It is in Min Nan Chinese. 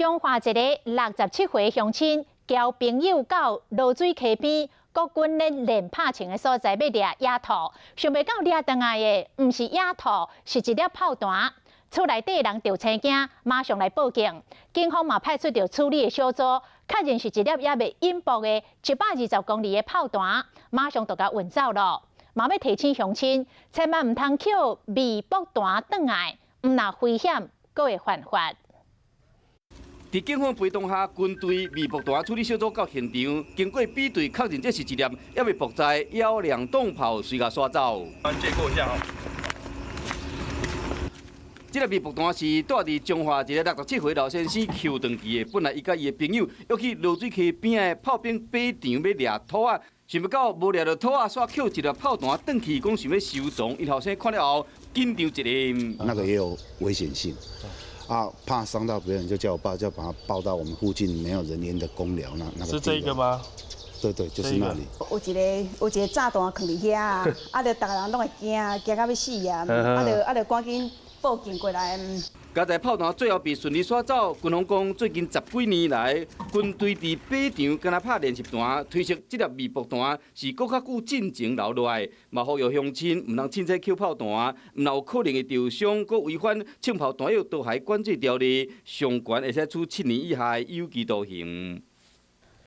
彰化一个67歲鄉親，交朋友到濁水溪邊國軍咧練拍槍的所在，欲掠野兔，想袂到掠轉來的，毋是野兔，是一粒炮彈。厝內底人著青驚，馬上來報警。警方嘛派出著處理的小組，確認是一粒猶未引爆的120公厘的炮彈，馬上就共運走囉。嘛欲提醒鄉親，千萬毋通抾未爆彈轉來，毋但危險，閣會犯法。佇警方陪同下，軍隊未爆彈處理小組到現場，經過比對確認，這是一粒猶未爆載幺兩洞炮，隨共徙走。借過一下。這粒未爆彈是住佇彰化一個67歲老先生抾轉去的。本來伊佮伊的朋友欲去濁水溪邊的炮兵靶場欲掠兔仔，想袂到無掠著兔仔，煞抾一粒炮彈轉去，講想欲收藏。𪜶後生看了後緊張一下。那個也有危險性，啊，怕傷到別人，就叫我爸就把他抱到我們附近沒有人煙的工寮那個。是這個嗎？對對，就是那裡。有一個炸彈囥佇遐啊，啊，著逐个人攏會驚，驚到欲死啊，啊，著趕緊報警過來。佳哉炮彈最後被順利徙走。軍方講，最近十幾年來，軍隊佇靶場敢若拍練習彈，推測這粒未爆彈是閣較久進前留落來。嘛呼籲鄉親毋通凊彩抾炮彈，毋但有可能會著傷，閣違反槍炮彈藥刀械管制條例，上懸會使處7年以下的有期徒刑。